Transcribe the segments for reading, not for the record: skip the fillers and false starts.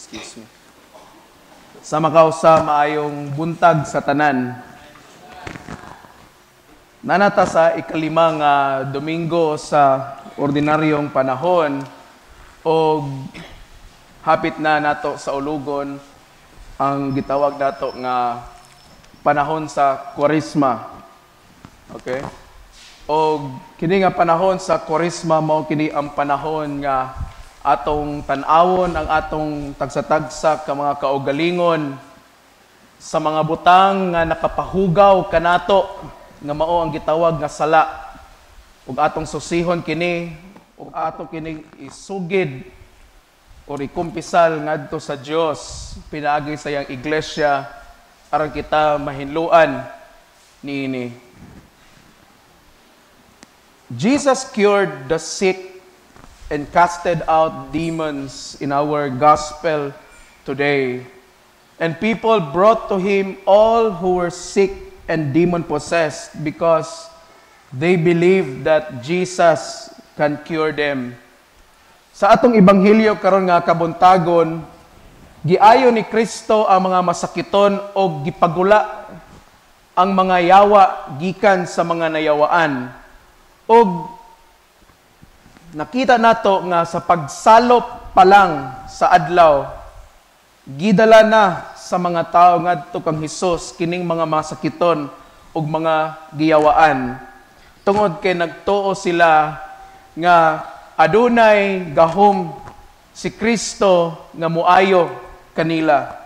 Excuse me. Sa makausa, maayong buntag sa tanan. Naa na ta sa ikalima nga Domingo sa ordinaryong panahon o hapit na nato sa ulugon ang gitawag nato nga panahon sa Kwaresma. Okay? O kini nga panahon sa Kwaresma, mao kini ang panahon nga atong tan-awon ang atong tagsa-tagsa ka mga kaugalingon sa mga butang nga nakapahugaw kanato, nga mao ang gitawag nga sala, ug atong susihon kini ug ato kini isugid or ikumpisal ngadto sa Dios pinaagi sa iyang iglesia aron kita mahinluan niini. Jesus cured the sick and casted out demons in our gospel today. And people brought to him all who were sick and demon possessed because they believed that Jesus can cure them. Sa atong ebanghelyo karon nga kabuntagon, giayo ni Kristo ang mga masakiton o gipagula ang mga yawa gikan sa mga nayawaan. Og nakita nato nga sa pagsalop pa lang sa adlaw, gidala na sa mga tao ngadto kang Hesus kining mga masakiton ug mga giyawaan. Tungod kay nagtuo sila nga adunay gahom si Kristo nga muayo kanila.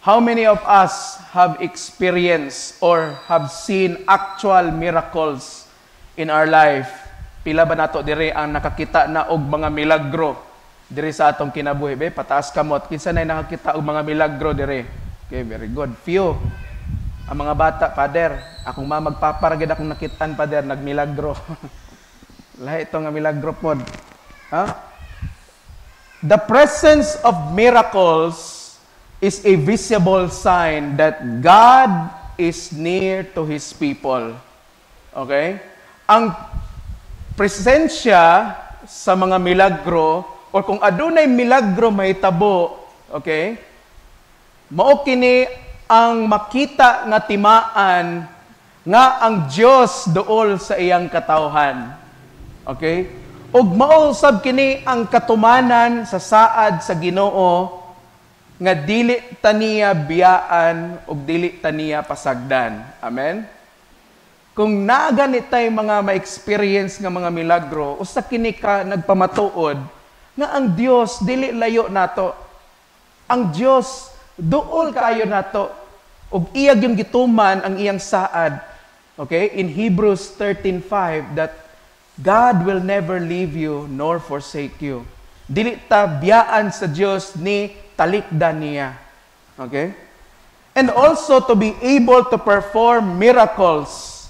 How many of us have experienced or have seen actual miracles in our life? Pila ba nato dire ang nakakita na og mga milagro dire sa atong kinabuhi? Be, pataas kamot. Kinsa na nakakita og mga milagro dire? Okay, very good. Few. Ang mga bata, "Father, akong mama ug papa ra gyud akong nakitaan, Father, nagmilagro." Lahi ito nga milagro pod. Ha? The presence of miracles is a visible sign that God is near to His people. Okay? Ang presensya sa mga milagro or kung adunay milagro mahitabo, okay? Mao kini ang makita nga timaan nga ang Dios duol sa iyang katawhan. Okay? Ug mao sab kini ang katumanan sa saad sa Ginoo nga dili ta niya biyaan ug dili ta niya pasagdan. Amen. Kung naa gani tay mga ma-experience nga mga milagro, usa kini ka nagpamatuod nga ang Dios dili layo nato. Ang Dios duol kaayo nato ug iya gyung gituman ang iyang saad. Okay? In Hebrews 13:5 that God will never leave you nor forsake you. Dili ta biyaan sa Dios ni talikdan niya. Okay? And also, to be able to perform miracles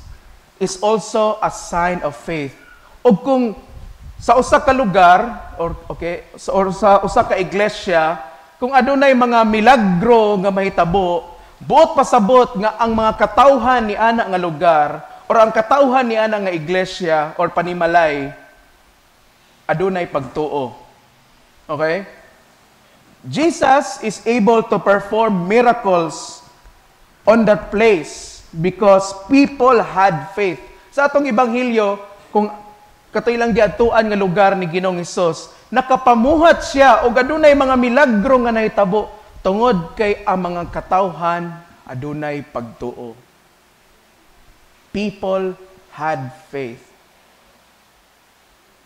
is also a sign of faith. O kung sa usa ka lugar or, okay, or sa usa ka iglesia, kung adunay mga milagro nga mahitabo, buot pasabot nga ang mga katawhan ni ana nga lugar or ang katawhan ni ana nga iglesia or panimalay adunay pagtuo. Okay? Jesus is able to perform miracles on that place because people had faith. Sa atong ebanghelyo, kung katoy lang giadtuan nga lugar ni Ginoong Hesus, nakapamuhat siya og adunay mga milagro nga nahitabo tungod kay ang mga katawhan adunay pagtuo. People had faith.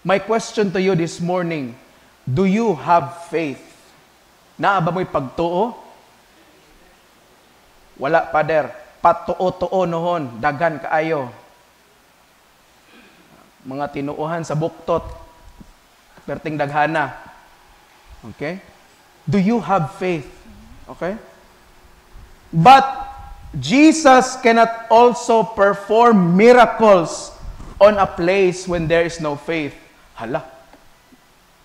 My question to you this morning, do you have faith? Naa ba mo'y pagtuo? "Wala, Father." Patuo-tuo noon, daghan kaayo. Mga tinuohan sa buktot, perting daghana. Okay? Do you have faith? Okay? But Jesus cannot also perform miracles on a place when there is no faith. "Hala.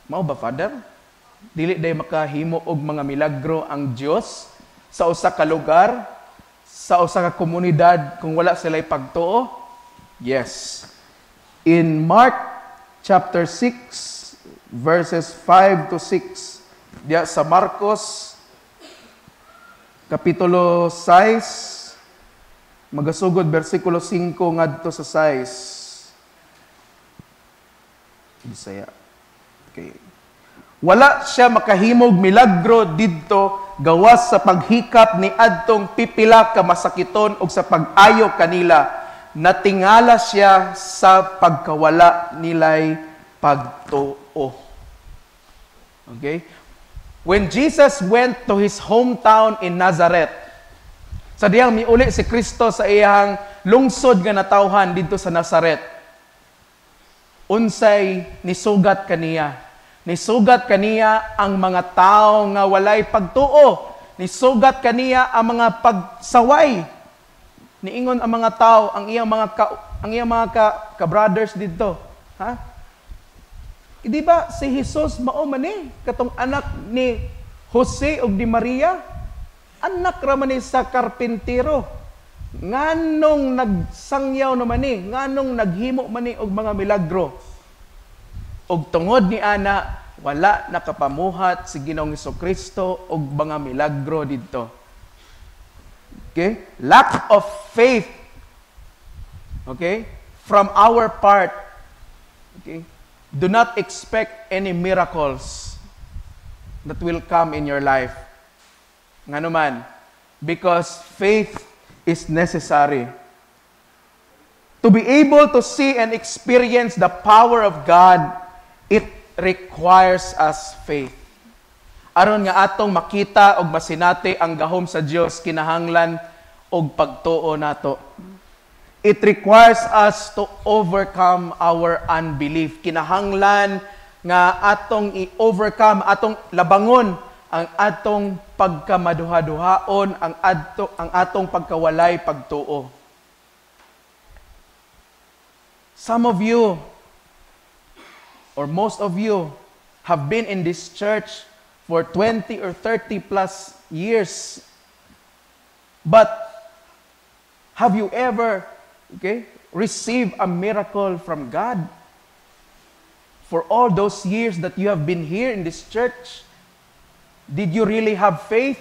Mao ba, Father? Dili day makahimo og mga milagro ang Dios sa usa ka lugar, sa usa ka komunidad kung wala sila pagtuo?" Yes. In Mark chapter 6 verses 5 to 6, Diya sa Marcos Kapitulo 6, magasugod versikulo 5 ngadto sa 6. Bisaya. Okay. Wala siya makahimog milagro didto gawas sa paghikap ni adtong pipila ka masakiton ug sa pag-ayo kanila. Natingala siya sa pagkawala nilay pagtuo. Okay? When Jesus went to his hometown in Nazareth, sa diyang miuli si Kristo sa iyang lungsod nga natawhan didto sa Nazaret, unsay nisugat kaniya? Nisugat kaniya ang mga tao nga walay pagtuo. Nisugat kaniya ang mga pagsaway. Niingon ang mga tao, ang iyang mga ka-brothers didto. Ha? Di ba si Jesus mao man ni katong anak ni Jose ug ni Maria? Anak ra man ni sa karpintero. Nganong nagsangyaw naman ni, nganong naghimo man ni og mga milagro? Og tungod ni ana, wala nakapamuhat si Ginoong Kristo og mga milagro didto. Okay? Lack of faith. Okay? From our part. Okay? Do not expect any miracles that will come in your life. Ngano man, because faith is necessary. To be able to see and experience the power of God, it requires us faith. Aron nga atong makita og masinati ang gahom sa Dios, kinahanglan og pagtuo nato. It requires us to overcome our unbelief. Kinahanglan nga atong i-overcome, atong labangon ang atong pagkamaduha-duhaon, ang atong pagkawalay pagtuo. Some of you or most of you have been in this church for 20 or 30 plus years. But have you ever, okay, received a miracle from God? For all those years that you have been here in this church, did you really have faith?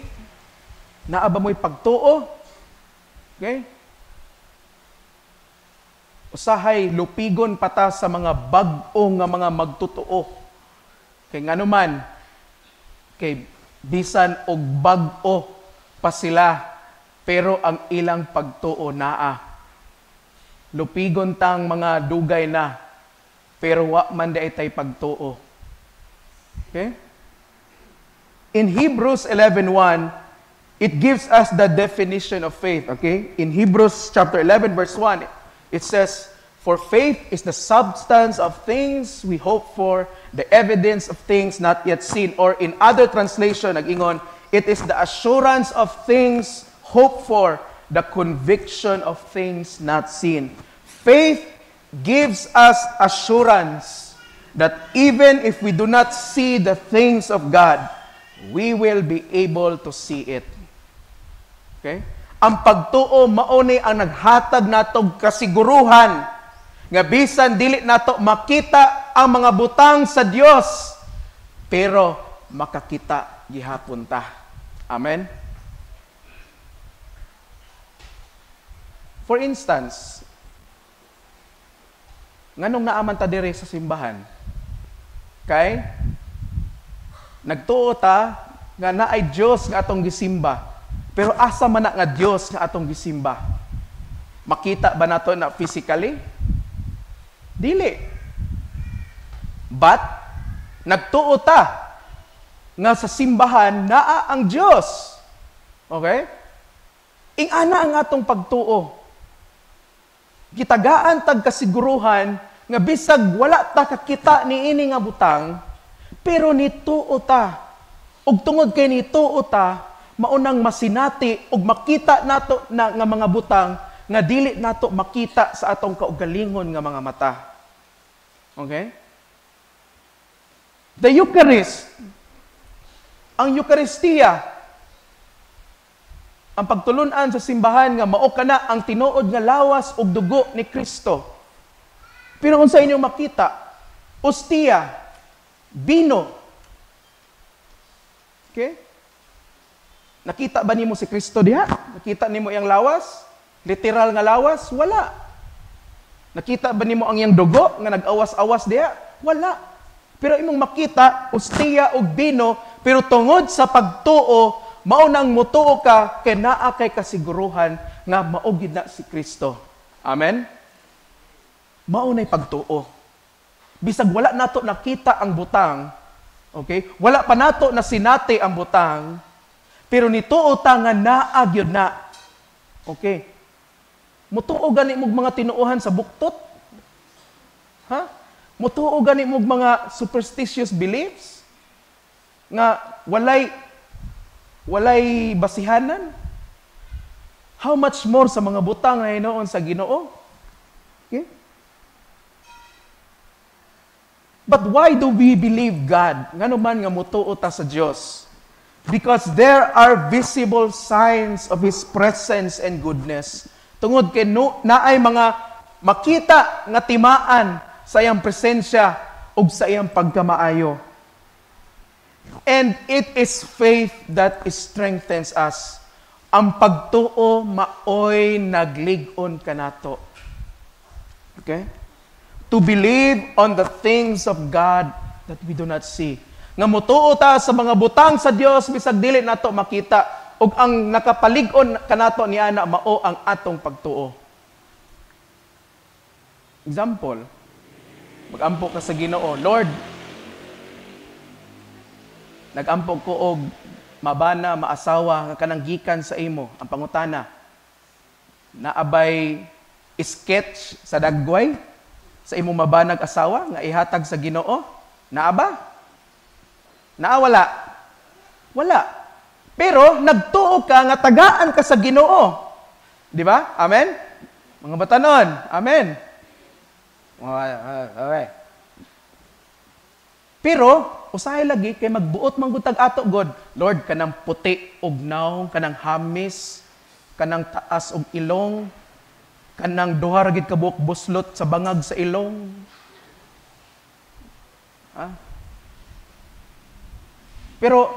Naa ba mo'y pagtuo? Okay? Usahay lupigon pa ta sa mga bag-o nga mga magtotoo. Kay ngano man, kay bisan og bag-o pa sila, pero ang ilang pagtuo naa. Lupigon tang mga dugay na, pero wa man diay tay pagtuo. Okay? In Hebrews 11:1, it gives us the definition of faith, okay? In Hebrews chapter 11 verse 1, it says, "For faith is the substance of things we hope for, the evidence of things not yet seen." Or in other translation, nag-ingon, "It is the assurance of things hoped for, the conviction of things not seen." Faith gives us assurance that even if we do not see the things of God, we will be able to see it. Okay? Ang pagtuo mao ni ang naghatag natog kasiguruhan nga bisan dili nato makita ang mga butang sa Dios, pero makakita gihapon ta. Amen. For instance, nganong naaman ta diri sa simbahan? Kay nagtuo ta nga naay Dios nga atong gisimba. Pero asa man na nga Dios nga atong gisimba? Makita ba nato na physically? Dili. But nagtuo ta nga sa simbahan naa ang Dios. Okay? Ingana ang atong pagtuo. Gitagaan tag kasiguruhan nga bisag wala ta kakita niini nga butang, pero nituo ta. Ug tungod kay nituo ta, maunang masinati ug makita nato na nga mga butang nga dili nato makita sa atong kaugalingon nga mga mata. Okay? The Eucharist, ang Eucharistia, ang pagtulunan sa simbahan nga mao kana ang tinuod nga lawas ug dugo ni Kristo. Pero unsa inyong makita? Ostia, bino. Okay? Nakita ba nimo si Kristo diha? Nakita nimo iyang lawas? Literal nga lawas? Wala. Nakita ba nimo ang iyang dugo nga nag-awas-awas diha? Wala. Pero imong makita, ustiya og bino, pero tungod sa pagtuo, mao nang mutuo ka kay naa kay kasiguruhan nga mao gid na si Kristo. Amen? Mao nay pagtuo. Bisag wala nato nakita ang butang, okay? Wala pa nato na sinati ang butang, pero nituo ta nga naa gyud na. Okay? Mutuo gani mog mga tinuohan sa buktot? Ha? Mutuo gani mog mga superstitious beliefs nga walay basihanan? How much more sa mga butang nga hinuon sa Ginoo? Okay? But why do we believe God? Ngano man nga mutuo ta sa Dios? Because there are visible signs of His presence and goodness. Tungod kay no, naay mga makita nga timaan sa iyang presensya ug sa iyang pagkamaayo. And it is faith that strengthens us. Ang pagtuo maoy naglig-on kanato. Okay? To believe on the things of God that we do not see. Nga mutuo ta sa mga butang sa Dios bisag dili nato makita, ug ang nakapalig-on kanato niana mao ang atong pagtuo. Example, magampo ka sa Ginoo, "Lord, nagampo ko og mabana, maasawa nga kanang gikan sa imo." Ang pangutana, naabay sketch sa dagway sa imong mabanag asawa nga ihatag sa Ginoo? Naa ba? Naa wala? Wala. Pero nagtuo ka nga tagaan ka sa Ginoo. Di ba? Amen? Mga batanon, amen. Okay. Pero usahay lagi kay magbuot man gud tag ato god. "Lord, kanang puti og nawong, kanang hamis, kanang taas og ilong, kanang duha ra gid ka buok buslot sa bangag sa ilong." Ha? Pero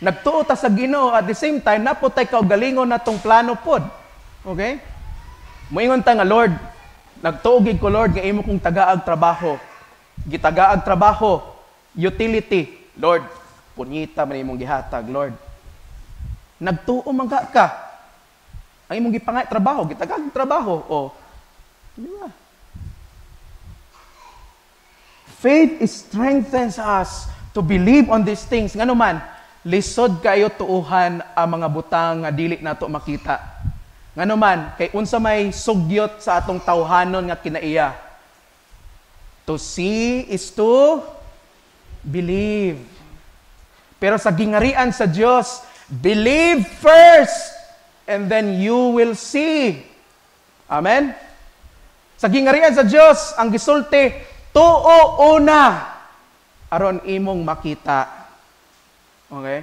nagtuo ta sa Ginoo, at the same time naputay kaugalingon natong plano pod. Okay? Moingon ta nga, "Lord, nagtuo gid ko, Lord, nga imo kong tagaag trabaho." Gitagaag trabaho, utility. "Lord, punyita man imong gihatag, Lord." Nagtuo man ka. Ang imong gipangay trabaho, gitagaag trabaho. O, di ba? Faith strengthens us to believe on these things. Ngano man, lisod kayo tuuhan ang mga butang nga dili nato makita. Ngano man, kay unsa may sugyot sa atong tawhanon nga kinaiya? To see is to believe. Pero sa gingarian sa Dios, believe first and then you will see. Amen? Sa gingarian sa Dios, ang gisulti, tuo una aron imong makita. Okay?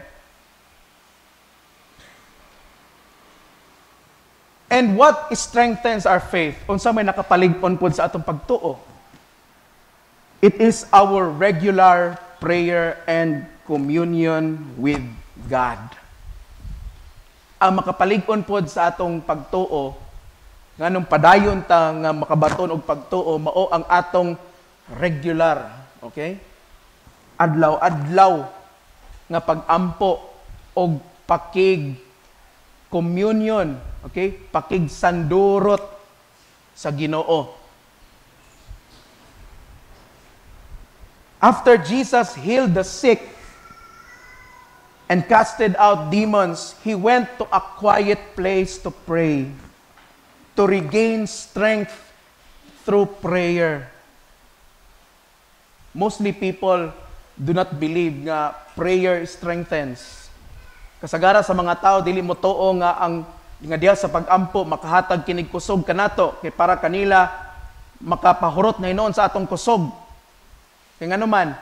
And what strengthens our faith? Unsa may nakapalig-on pod sa atong pagtuo? It is our regular prayer and communion with God. Ang makapalig-on pod sa atong pagtuo, nganong padayon ta nga makabaton og pagtuo, mao ang atong regular, okay? Adlaw-adlaw nga pag-ampo og pakig communion, okay? Pakig sandurot sa Ginoo. After Jesus healed the sick and casted out demons, he went to a quiet place to pray, to regain strength through prayer. Mostly people do not believe nga prayer strengthens. Kasagara sa mga tao dili mo tuo nga ang nga diha sa pag-ampo makahatag kinig kusog kanato kay para kanila makapahurot na hinuon sa atong kusog. Kay ngano man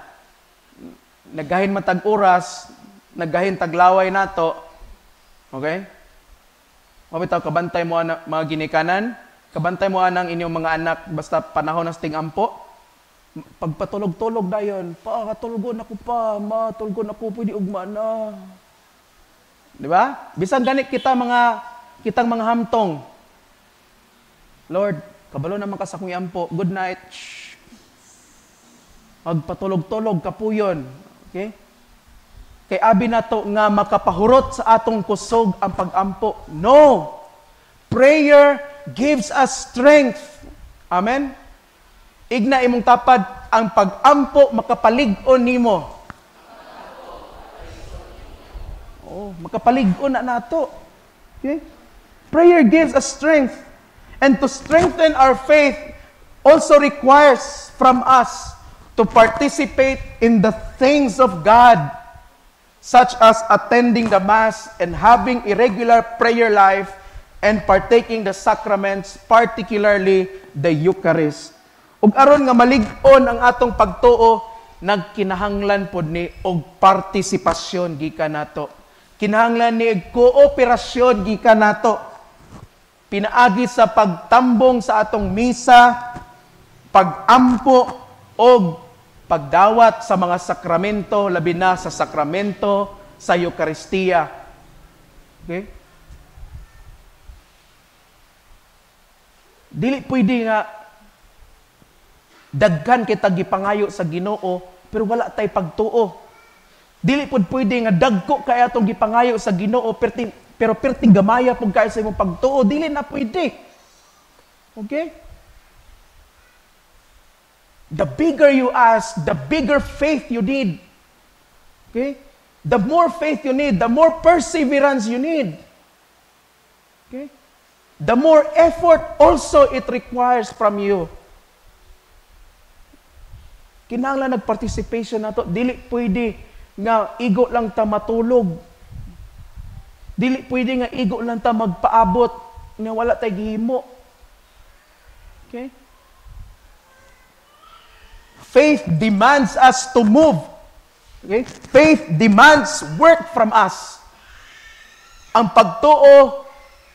naggahin man tag oras, naggahin taglaway nato. Okay? Mabitaw kabantay mo ana mga ginikanan, kabantay mo anang inyong mga anak basta panahon ng tingampo. Pagpatulog-tulog dayon, pa katulgon ako pa, matulgon ako pwede ugma na. Di ba? Bisan gani kita mga kitang mga hamtong. "Lord, kabalo naman ka sa akong iampo. Good night." Shh. Magpatulog-tulog kapuyon. Okay? Kay abi nato nga makapahurot sa atong kusog ang pagampo. No! Prayer gives us strength. Amen? Igna imong tapad, "Ang pag-ampo makapalig-on nimo." Oh, makapalig-on na nato. Okay? Prayer gives us strength. And to strengthen our faith also requires from us to participate in the things of God, such as attending the Mass and having a regular prayer life and partaking the sacraments, particularly the Eucharist. Ug aron nga malig-on ang atong pagtuo, nagkinahanglan pod ni og partisipasyon gikan nato. Kinahanglan ni og kooperasyon gikan nato. Pinaagi sa pagtambong sa atong misa, pagampo og pagdawat sa mga sakramento, labi na sa sakramento sa Eukaristiya. Okay? Dili pwede nga daghan kita gipangayo sa Ginoo pero wala tay pagtuo. Dili pud pwede nga dagko kay atong gipangayo sa Ginoo pero perting gamaya pud kayo sa imong pagtuo, dili na pwede. Okay? The bigger you ask, the bigger faith you need. Okay? The more faith you need, the more perseverance you need. Okay? The more effort also it requires from you. Kinahanglan nagparticipation nato, dili pwede nga igo lang ta matulog. Dili pwede nga igo lang ta magpaabot nga wala tay gihimo. Okay? Faith demands us to move. Okay? Faith demands work from us. Ang pagtuo,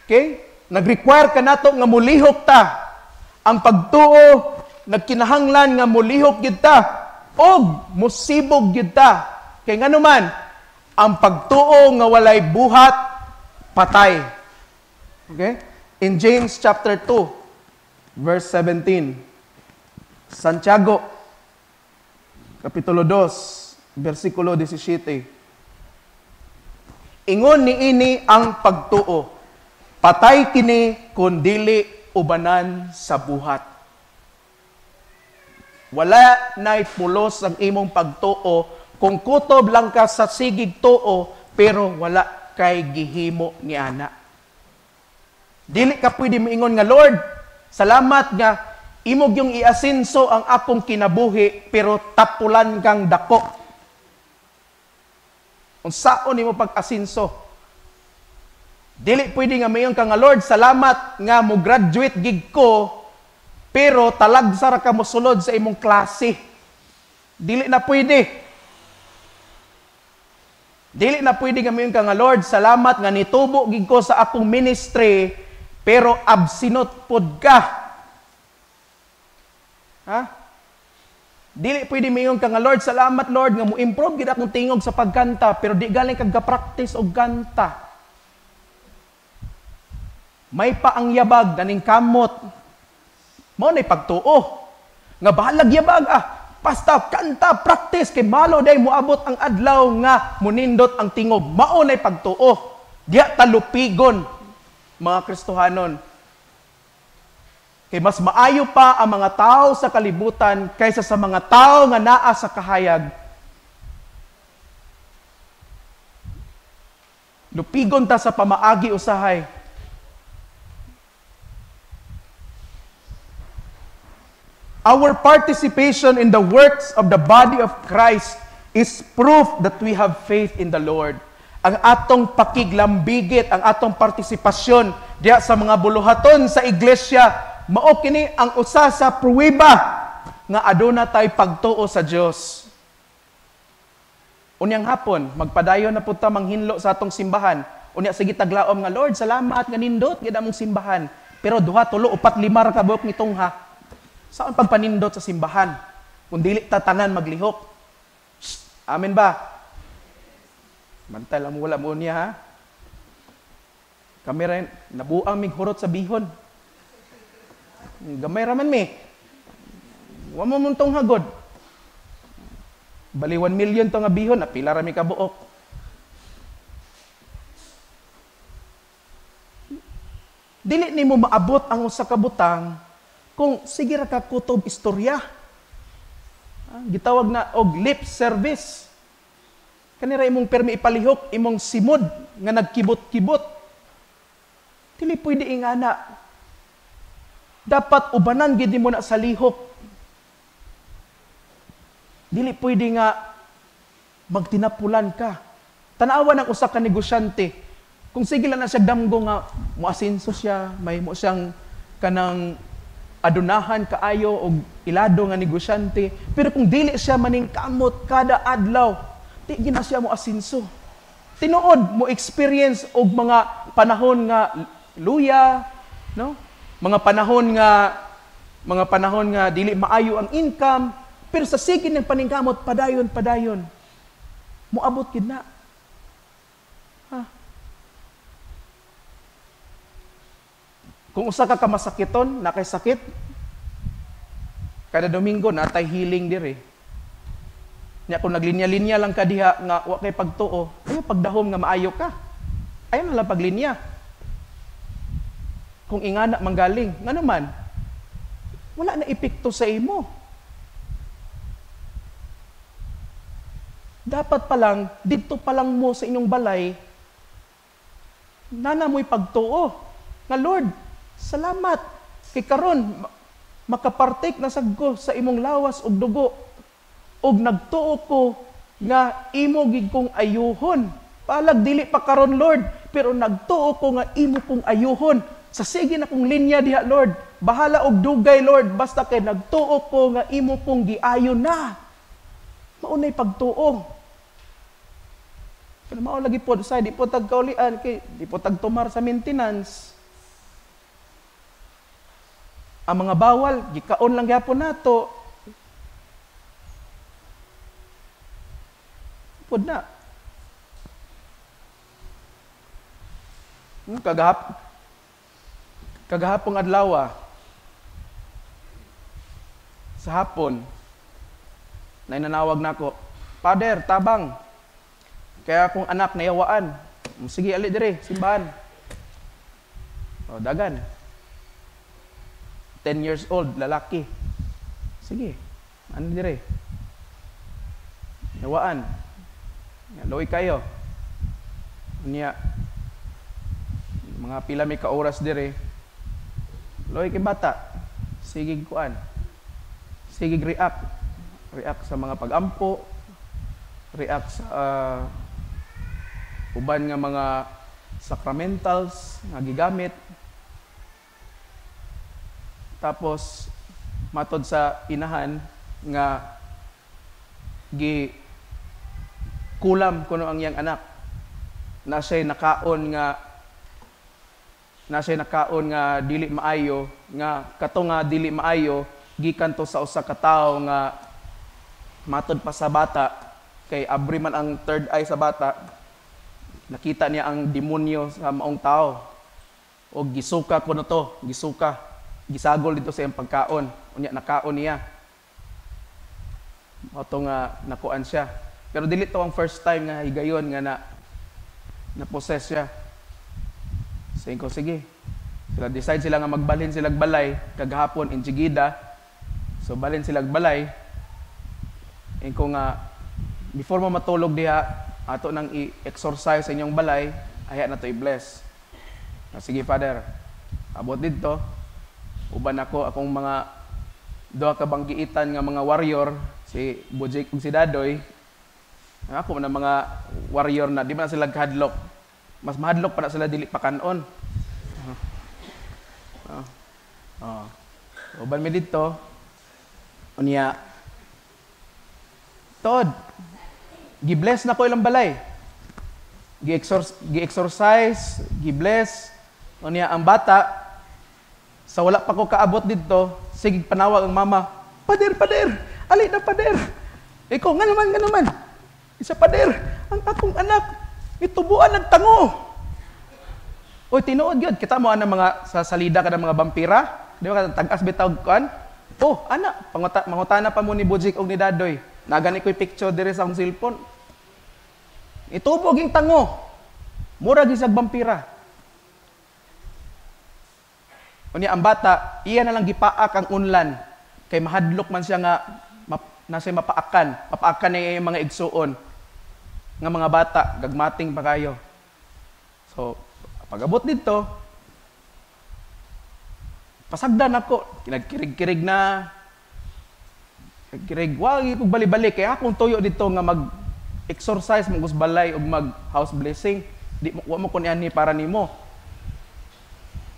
okay, nag-require ka nato nga mulihok ta. Ang pagtuo, nagkinahanglan nga mulihok gid ta og musibog gid ta. Kay nganuman, ang pagtuo nga walay buhat, patay. Okay? In James chapter 2, verse 17. Santiago, Kapitulo 2, versikulo 17. Ingon niini ang pagtuo, patay kini kun dili ubanan sa buhat. Wala na'y pulos ang imong pagtuo kung kutob lang ka sa sigig tuo pero wala kay gihimo ni ana. Dili ka pwede moingon nga, "Lord, salamat nga imog yung iasinso ang akong kinabuhi," pero tapulan kang dako. Unsaon nimo pag-asinso? Dili pwede nga mayon ka nga, "Lord, salamat nga mo graduate gig ko," pero talagsa ra ka mosulod sa imong klase. Dili na pwede. Dili na pwede nga mayon ka nga, "Lord, salamat nga nitubo gig ko sa akong ministry," pero absinot pod ka. Ha? Dili pwede mayon ka nga, "Lord, salamat Lord nga mo-improve gid akong tingog sa pagkanta," pero di galing kag ga-practice og kanta. May paangyabag naning kamot. Mao nay pagtuo. Nga bahalag yabag ah, basta kanta, practice kay malo day moabot ang adlaw nga munindot ang tingog. Mao nay pagtuo. Diya talupigon mga Kristohanon. Kay mas maayo pa ang mga tao sa kalibutan kaysa sa mga tao nga naa sa kahayag. Lupigon ta sa pamaagi usahay. Our participation in the works of the body of Christ is proof that we have faith in the Lord. Ang atong pakiglambigit, ang atong partisipasyon diya sa mga buluhaton sa iglesia, mao kini ang usa sa pruweba nga aduna tay pagtuo sa Dios. Unyang hapon, magpadayon na pud ta manghinlo sa atong simbahan. Unya sige taglaom nga, "Lord, salamat nga nindot gid among simbahan." Pero duha, tulo, upat, lima ra ka buok nitong ha. Saan pagpanindot sa simbahan? Kung dili ta tanan maglihok. Shh, amen ba? Bantay lang mo, wala mo niya ha. Kami rin, nabuang mig hurot sa bihon. Gamay raman mi. Wa mo muntong hagod. Bali 1 million to nga bihon, napila ra mi kabuok. Dili nimo maabot ang usa ka butang kung sige ra ka kutob istorya. Gitawag na og lip service. Kanira imong permi ipalihok, imong simod nga nagkibot-kibot. Dili pwede ingana. Dapat ubanan gid nimo na sa lihok. Dili pwede nga magtinapulan ka. Tanawa ng usa ka negosyante. Kung sige lang na siya damgo nga moasinso siya, may mo siyang kanang adunahan kaayo og ilado nga negosyante, pero kung dili siya maningkamot kada adlaw, di gina siya mo asinso. Tinuod mo experience og mga panahon nga luya, no? Mga panahon nga dili maayo ang income, pero sa sige ng paningkamot padayon padayon moabot gid na. Ha? Kung usa ka kamasakiton, na kay sakit, kada Domingo natay healing diri. Nya kung naglinya-linya lang ka diha nga wa kay pagtuo, ayo pagdahom nga maayo ka. Ayo na lang paglinya. Kung ingana manggaling, ngano man, wala na epekto sa imo. Dapat pa lang, didto pa lang mo sa inyong balay, nana mo'y pagtuo. Nga Lord, salamat kay karon makapartake na sad ko sa imong lawas ug dugo ug nagtuo ko nga imo gid kong ayuhon. Palag dili pa karon Lord, pero nagtuo ko nga imo kong ayuhon. Sa sige na kong linya diha Lord, bahala og dugay Lord, basta kay nagtuo ko nga imo kong giayon na. Maunay pagtuo. Pero mao lagi pod say di pod tag kaulian kay di pod tag tumar sa maintenance. Ang mga bawal, gikaon lang gyapon nato. Pud na. Kagahapong adlaw, sa hapon, nainanawag nako, Father, tabang. Kaya akong anak nayawaan. Sige, ali dire, simbahan. O, dagan. 10 years old, lalaki. Sige, ano dire? Yawaan. Loy kayo. Unya, mga pila may ka oras dire. Loy kay bata. Sige kuan. Sige react. React sa mga pagampo. React sa uban nga mga sacramentals nga gigamit. Tapos matod sa inahan nga gi kulam kuno ang iyang anak na siya'y nakaon nga dili maayo, nga kato nga dili maayo gikan to sa usa ka tawo nga matod pa sa bata kay abri man ang third eye sa bata, nakita niya ang demonyo sa maong tao o gisuka kuno to, gisuka, gisagol dito sa iyang pagkaon, unya nakaon niya. Mao to nga nakuan siya. Pero dili to ang first time nga higayon nga na possess siya. Sige, sige. Sila decide sila nga magbalhin sila balay kagahapon in Jigida. So balhin sila balay. Ingko nga before mo matulog diha ato nang i-exorcise sa inyong balay, aya na to i-bless. Sige Father. Abot didto. Uban ako akong mga duha ka banggiitan nga mga warrior, si Bujik ug si Dadoy. Ako man ang mga warrior na di man sila kahadlok. Mas mahadlok pa na sila dili pa kanon. Uban mi didto. Unya Tod, gi-bless na ko ilang balay. Gi-exorcise, gi-bless. Unya ang bata sa wala pa ko kaabot didto, sige panawag ang mama, Pader, pader, ali na pader. Ikaw, nga naman. Isa pader, ang akong anak, itubuan ng tango. Oy, tinuod gyud. Kita mo ana mga sa salida ka ng mga vampira. Di ba tag-as bitaw kuan? Oh, ana, mangutana pa mo ni Bujik og ni Dadoy. Nagani ko'y picture diri sa akong cellphone. Itubog yung tango. Mura gyud siyag vampira. Unya ang bata, iya na lang gipaak ang unlan kay mahadlok man siya nga nasa mapaakan. Mapaakan niya yung mga igsuon nga mga bata, gagmating pa kayo. So, pag-abot dito, pasagdan ako, kinagkirig-kirig na, kirig, wag kog bali-balik kay akong tuyo dito nga mag-exorcise, mag balay ug mag house blessing. Di mo, wa mo kun ani para nimo.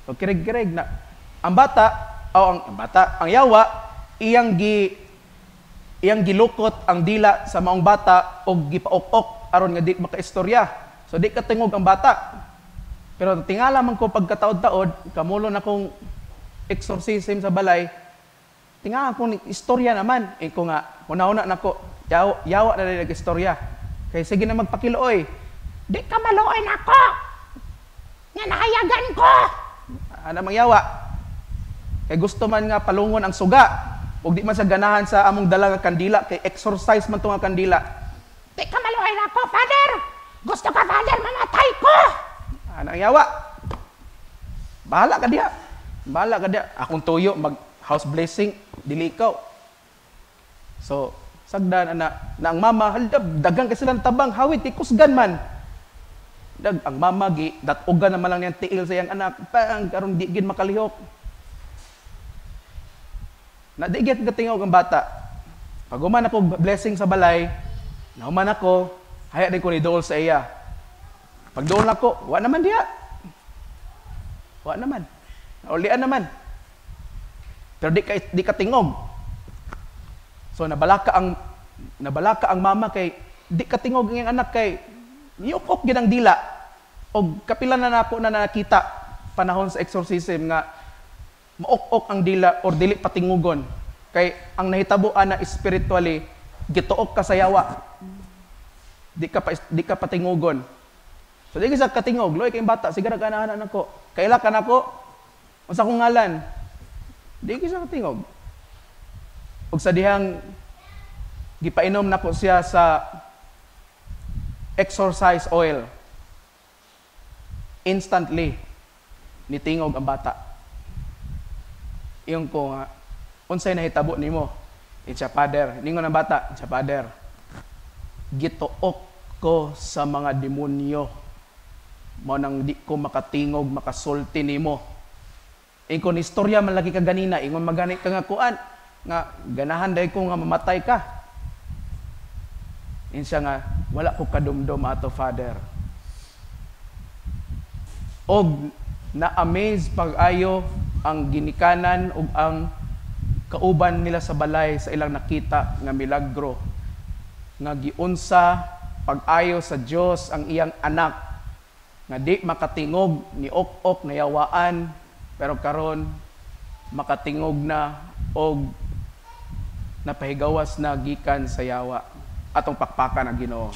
So kirig-kirig na. Ang bata, o ang bata, ang yawa, iyang gilukot ang dila sa maong bata og gipaok-ok aron nga di makaistorya. So di katingog ang bata. Pero tingala man ko pagkataod-taod, kamulo na kong exorcism sa balay, tingala akong istorya naman. Eh ko nga, una-una nako, yawa, yawa na rin istorya. Kay sige na magpakiluoy. Di ka maluoy nako. Nga nahayagan ko. Ana mang yawa. Kay gusto man nga palungon ang suga. Ug di man sa ganahan sa among dala nga kandila kay exorcise man to nga kandila. Di ka maluoy nako, Father. Gusto ka, Father, mamatay ko. Ana ang yawa. Bahala ka diha. Bahala ka diha. Akong tuyo mag house blessing dili ikaw. So sagdan ana na ang mama haldab dagang kay silang tabang hawit kay kusgan man. Dag ang mama gi dat-ogan naman lang niyang tiil sa iyang anak pang karon di gid makalihok. Na di gid katingog ang bata. Pag human ako blessing sa balay, nahuman ako, haya din ko ni dool sa iya. Pag dool ako, wa naman diha. Wa naman. Naulian naman. Pero di ka tingog. So nabalaka ang mama kay di ka tingog ang iyang anak kay niukok gid ang dila. Og kapila na nako na nakita panahon sa exorcism nga maok-ok ang dila or dili patingugon. Kay ang nahitabo ana spiritually gituok ka sa yawa. Di ka patingugon. So di ka sa katingog, loy kay bata sigara ka na nako. Kaila ka nako? Unsa akong ngalan? Di ka sa katingog. Ug sa dihang gipainom nako siya sa exorcise oil. Instantly nitingog ang bata. Iyon ko nga, unsay nahitabo nimo? It's a father. Ningon ang bata, it's a father. Gituok ko sa mga demonyo. Mao nang di ko makatingog, makasulti nimo. Ingon istorya man lagi ka ganina, ingon magani ka nga kuan nga ganahan dai ko nga mamatay ka. Insa nga wala ko kadumdum ato, Father. Og na-amaze pag-ayo ang ginikanan ug ang kauban nila sa balay sa ilang nakita nga milagro nga giunsa pag-ayo sa Dios ang iyang anak nga di makatingog ni ok-ok na yawaan, pero karon makatingog na og napahigawas na gikan sa yawa. Atong pakpakan ang Ginoo.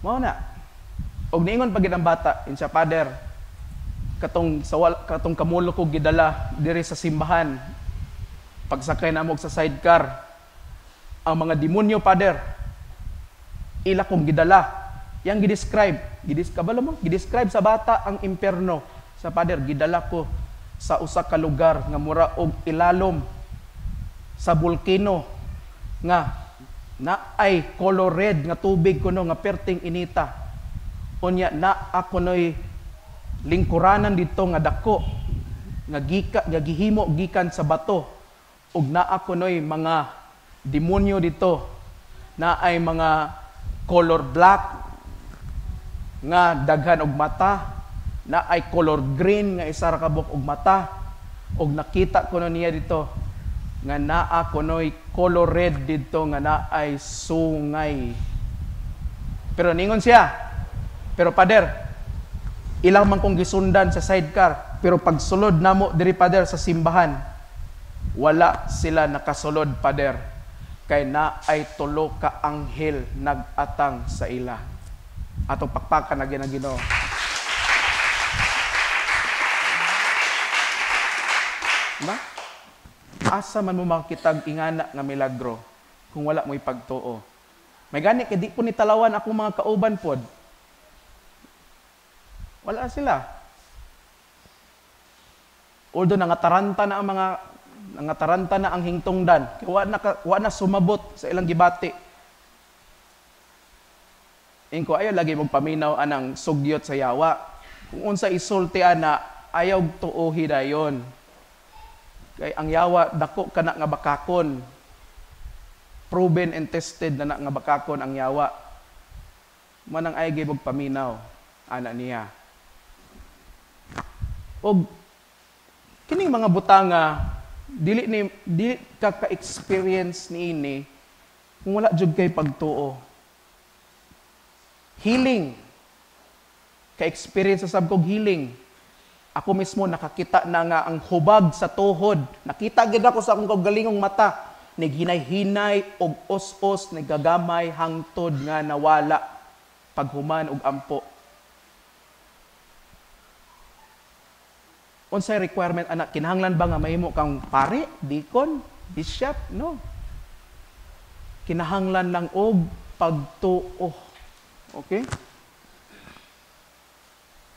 Mao na. Og niingon pa gid ang bata, insa Father, katong sawal, katong kamulo ko gidala diri sa simbahan. Pagsakay namo sa sidecar, ang mga demonyo, Father, ila kong gidala. Yang gidescribe, kabalo mo, gidescribe sa bata ang impierno. Sa Father, gidala ko sa usa ka lugar nga mura og ilalom sa bulkano nga naay color red nga tubig kuno nga perting inita. Unya na ako noy lingkuranan dito nga dako nga gika nga gihimo gikan sa bato, ug naa kunoy mga demonyo dito, naay mga color black nga daghan og mata, naay color green nga isa ra ka buok og mata, ug nakita kuno niya dito nga naa kunoy color red dito nga naay sungay. Pero ningon siya, pero Father, ilang man kong gisundan sa sidecar, pero pagsulod namo diri, Father, sa simbahan, wala sila nakasulod, Father. Kay naay tulo ka anghel nag-atang sa ila. Atong pakpakan na ang Ginoo. Diba? Asa man mo makitag ingana nga milagro kung wala mo'y pagtuo? May gani kay di po ni talawan akong mga kauban pod. Wala sila. Although nangataranta na ang hingtungdan, kay wa na sumabot sa ilang gibati. Ingko ayaw lagi magpaminaw anang sugyot sa yawa. Kung unsa isulti ana, ayaw tuohi dayon. Kay ang yawa dako kana nga bakakon. Proven and tested na nga bakakon ang yawa. Manang ay gibog paminaw ana niya. Og kining mga butanga dili ka ka-experience niini kung wala jud kay pagtuo. Healing. Ka-experience sa sab kog healing. Ako mismo nakakita na nga ang hubag sa tuhod. Nakita gid ako sa akong kaugalingong mata. Nighinay-hinay og os-os, nagagamay hangtod nga nawala paghuman og ampo. Unsay requirement anak? Kinahanglan ba nga mahimo kang pare, deacon, bishop? No. Kinahanglan lang og pagtuo. Okay?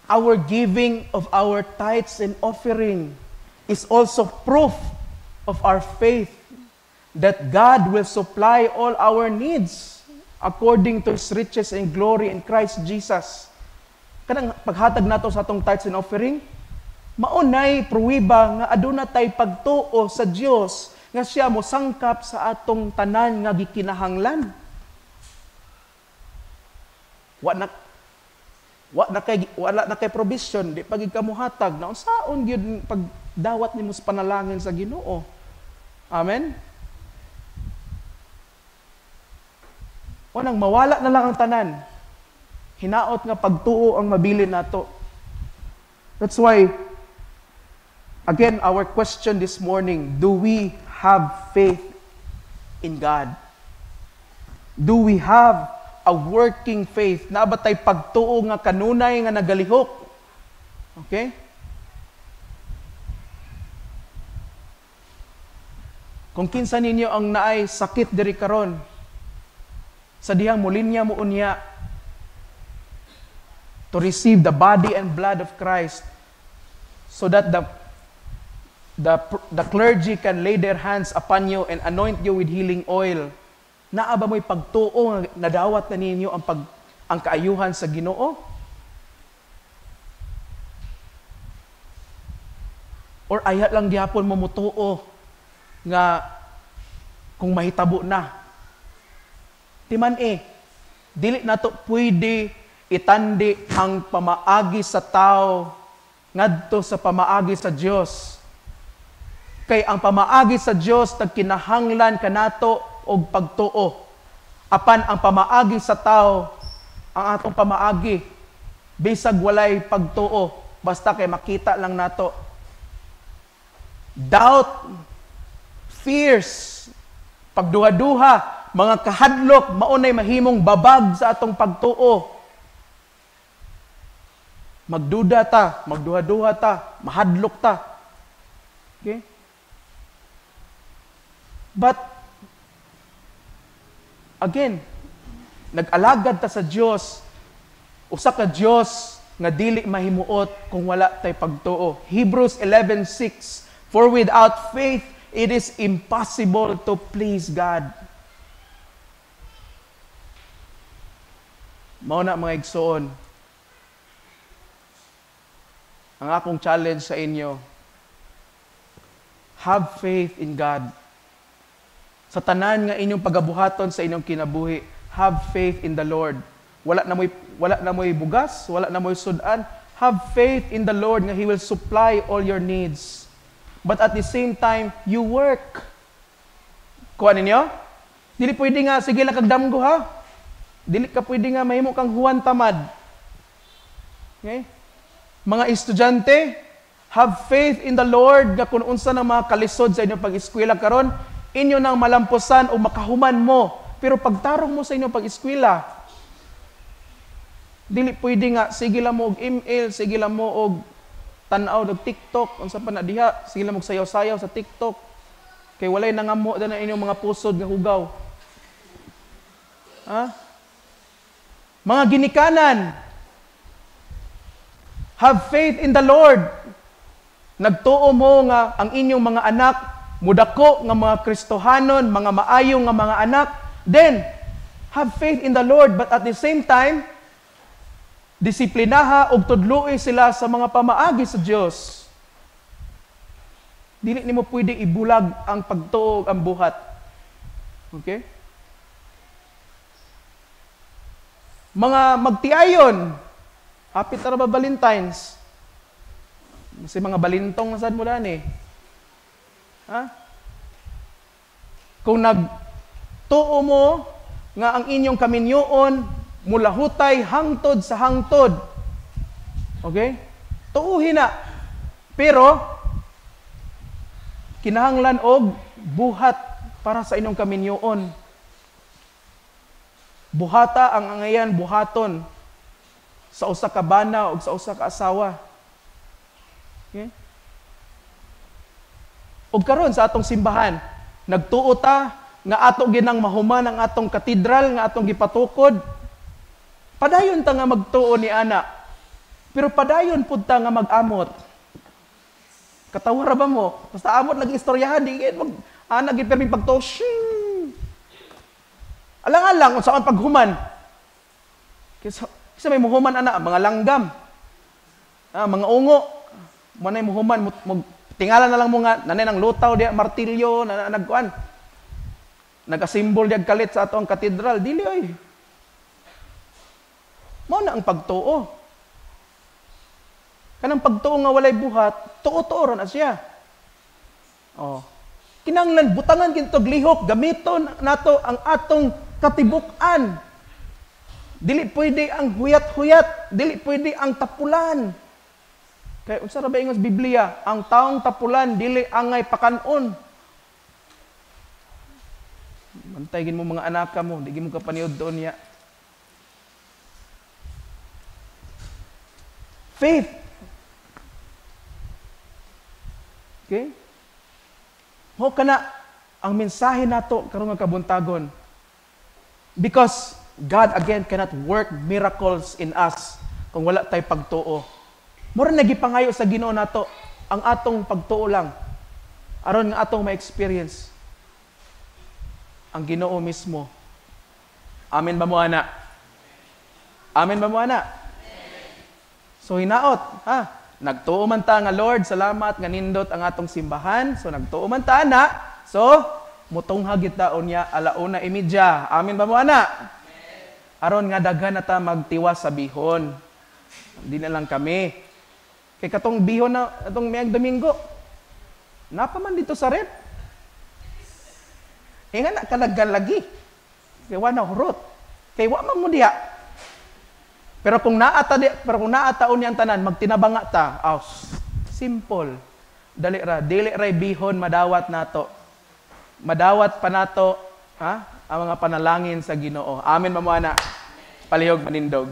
Our giving of our tithes and offering is also proof of our faith that God will supply all our needs according to His riches and glory in Christ Jesus. Kanang paghatag nato sa atong tithes and offering, maunay pruwiba nga aduna tay pagtuo sa Dios nga siya mosangkap sa atong tanan nga gikinahanglan. Wa na kay provision, di pagid ka mohatag, na unsaon gyud pagdawat nimo sa panalangin sa Ginoo? Amen. Unang mawala na lang ang tanan. Hinaot nga pagtuo ang mabilin nato. That's why, again, our question this morning, do we have faith in God? Do we have a working faith? Naa ba tay pagtuo nga kanunay nga nagalihok? Okay? Kung kinsa ninyo ang naay sakit diri karon, sa dihang mulinya mo unya to receive the body and blood of Christ so that the clergy can lay their hands upon you and anoint you with healing oil. Naa ba mo'y pagtuo nga nadawat na ninyo ang kaayuhan sa Ginoo? Or ayat lang gihapon mo mutuo nga kung mahitabo na? Timan eh, dili nato pwede itandi ang pamaagi sa tao ngadto sa pamaagi sa Dios. Kay ang pamaagi sa Dios nagkinahanglan kanato og pagtuo. Apan ang pamaagi sa tao, ang atong pamaagi bisag walay pagtuo, basta kay makita lang nato. Doubt, fears, pagduha-duha, mga kahadlok, maunay mahimong babag sa atong pagtuo. Magduda ta, magduha-duha ta, mahadlok ta. Okay? But, again, nag-alagad ta sa Dios, usa ka Dios nga dili mahimuot kung wala tay pagtuo. Hebrews 11:6, "For without faith, it is impossible to please God." Mao na, mga igsoon, ang akong challenge sa inyo, have faith in God. Sa tanan nga inyong pagabuhaton sa inyong kinabuhi, have faith in the Lord. Wala na mo'y bugas, wala na mo'y sudan. Have faith in the Lord nga He will supply all your needs. But at the same time, you work. Kuha ninyo? Dili pwede nga, sige lang kag damgo ha. Dili ka pwede nga mahimo kang Juan Tamad. Okay? Mga estudyante, have faith in the Lord nga kung unsa na mga kalisod sa inyong pag-eskwela karon, Inyo nang malampusan o makahuman mo. Pero pagtarong mo sa inyong pag-eskwela, dili pwede nga sige lang mo og email, sige lang mo og tan-aw og TikTok, unsa pa na diha, sige lang mo sayaw-sayaw sa TikTok. Kay walay nangamo na inyong mga pusod nga hugaw. Ha? Mga ginikanan, have faith in the Lord. Nagtuo mo nga ang inyong mga anak mudako nga mga Kristohanon, mga maayo nga mga anak, then have faith in the Lord, but at the same time disiplinaha ug tudloi sila sa mga pamaagi sa Dios. Dili nimo pwede ibulag ang pagtuo ang buhat. Okay? Mga magtiayon, hapit ra ba Valentines? Kasi mga balintong na sad mo dani. Ha? Kung nagtuo mo nga ang inyong kaminyoon mulahutay hangtod sa hangtod. Okay? Tuuhin na. Pero kinahanglan og buhat para sa inyong kaminyoon. Buhata ang angayan buhaton sa usa ka bana og sa usa ka asawa. Okay? Og karon sa atong simbahan, nagtuo ta nga ato ginang mahuman ang atong katedral nga atong gipatukod. Padayon ta nga magtuo ni ana. Pero padayon pud ta nga mag-amot. Katawa ra ba mo? Basta amot lagi istoryahan, di mag ana gid permi pagtuo. Alang-alang unsa ang paghuman. Kaysa may muhuman ana mga langgam. Mga ungo. Mo nay muhuman, tingala na lang mo nga nanay nang lutaw diya martilyo na nagkuan. Nagasimbol diya kalit sa atong katedral, dili oy. Mao na ang pagtuo. Kanang pagtuo nga walay buhat, tuo-tuo ra na siya. Oh. Kinahanglan butangan kintog lihok, gamiton nato ang atong katibuk-an. Dili pwede ang huyat-huyat, dili pwede ang tapulan. Kay unsa ra ba ingon sa Biblia, ang taong tapulan dili angay pakanon. Bantay gin mo mga anak mo, di gin mo kapaniod doon niya. Faith. Okay? Mao kana ang mensahe nato karong nga kabuntagon. Because God again cannot work miracles in us kung wala tay pagtuo. Mura nagipangayo sa Ginoo nato ang atong pagtuo lang aron nga atong ma-experience ang Ginoo mismo. Amen ba mo ana? Amen ba mo ana? So hinaot, ha? Nagtuo man ta nga Lord, salamat nga nindot ang atong simbahan. So nagtuo man ta ana. So mutunghag kita unya 1:30. Amen ba mo ana? Aron nga daghan na ta magtiwas sa bihon. Hindi na lang kami. Kay katong bihon na atong mayang Domingo. Napa man dito sa rep. Eh nga na kalaggan lagi. Kay wa na hurot. Kay wa man mo diha. Pero kung naata di, pero kung naata unya ang tanan magtinabanga ta. Oh, simple. Dali ra, dili ra bihon madawat nato. Madawat pa nato, ha? Ang mga panalangin sa Ginoo. Amen ba mo ana? Palihog manindog.